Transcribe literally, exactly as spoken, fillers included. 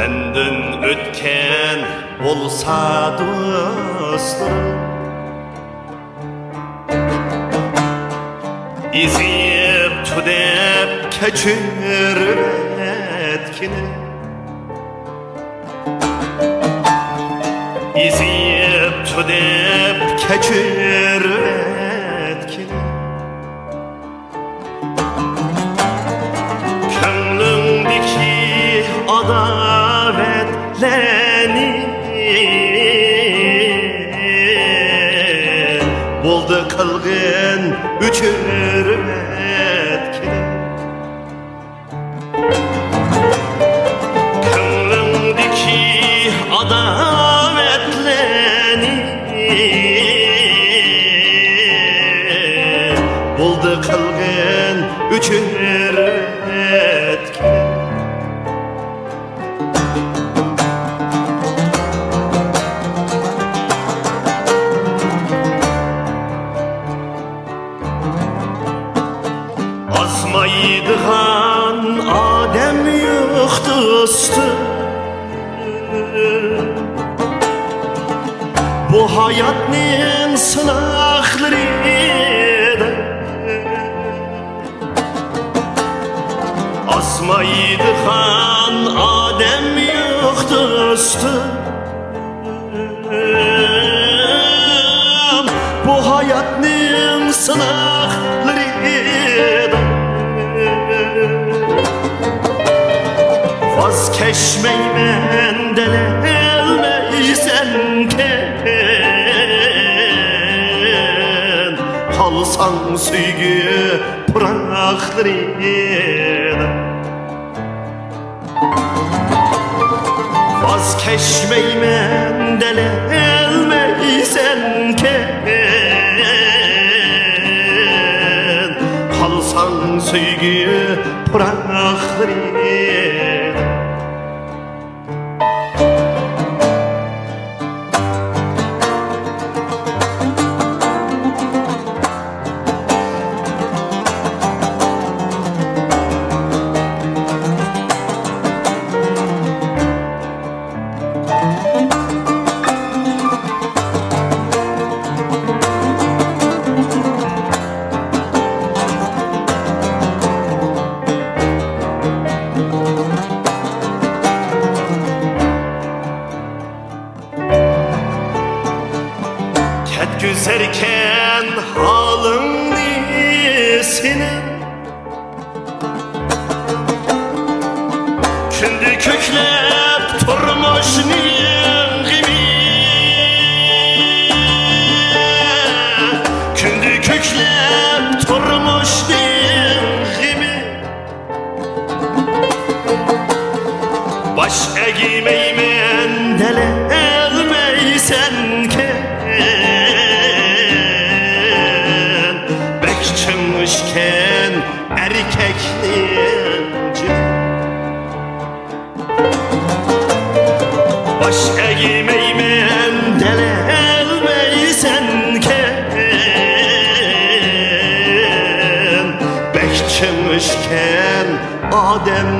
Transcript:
مەندىن ئۆتكەن بولسا دوستلىرىم، ئېزىپتۇ دەپ كەچۈرۈۋەتكىنى. ئېزىپتۇ دەپ كەچۈرۈۋەتكىنى. كۆڭلۈڭدىكى ئاداۋەتلەرنى بولدى قىلغىن ئۆچۈرۈۋەتكىنى. كۆڭلۈڭدىكى ئاداۋەتلەرنى بولدى قىلغىن ئۆچۈرۈۋەتكىن. ئازمايدىغان ئادەم يوق دوستۇم، بۇ ھاياتنىڭ سىناقلىرىدا. ئازمايدىغان ئادەم يوق دوستۇم، بۇ ھاياتنىڭ سىناقلىرىدا. ۋاز كەچمەيمەن دېيەلمەيسەنكەن، قالساڭ سۆيگۈ پۇراقلىرىدا. ۋاز كەچمەيمەن دېيەلمەيسەنكەن، قالساڭ سۆيگۈ پۇراقلىرىدا. كەتكۈزەركەن ھالىڭنى سېنىڭ، كۈندە كۆكلەپ تۇرمۇشنىڭ غېمى، كۈندە كۆكلەپ تۇرمۇشنىڭ غېمى. باش ئەگمەيمەن دېيەلمەيسەنكەن، بەك چىڭ ئىشكەن ئەركەكنىڭ جېنى. باش ئەگمەيمەن دېيەلمەيسەنكەن، بەك چىڭ ئىشكەن ئادەم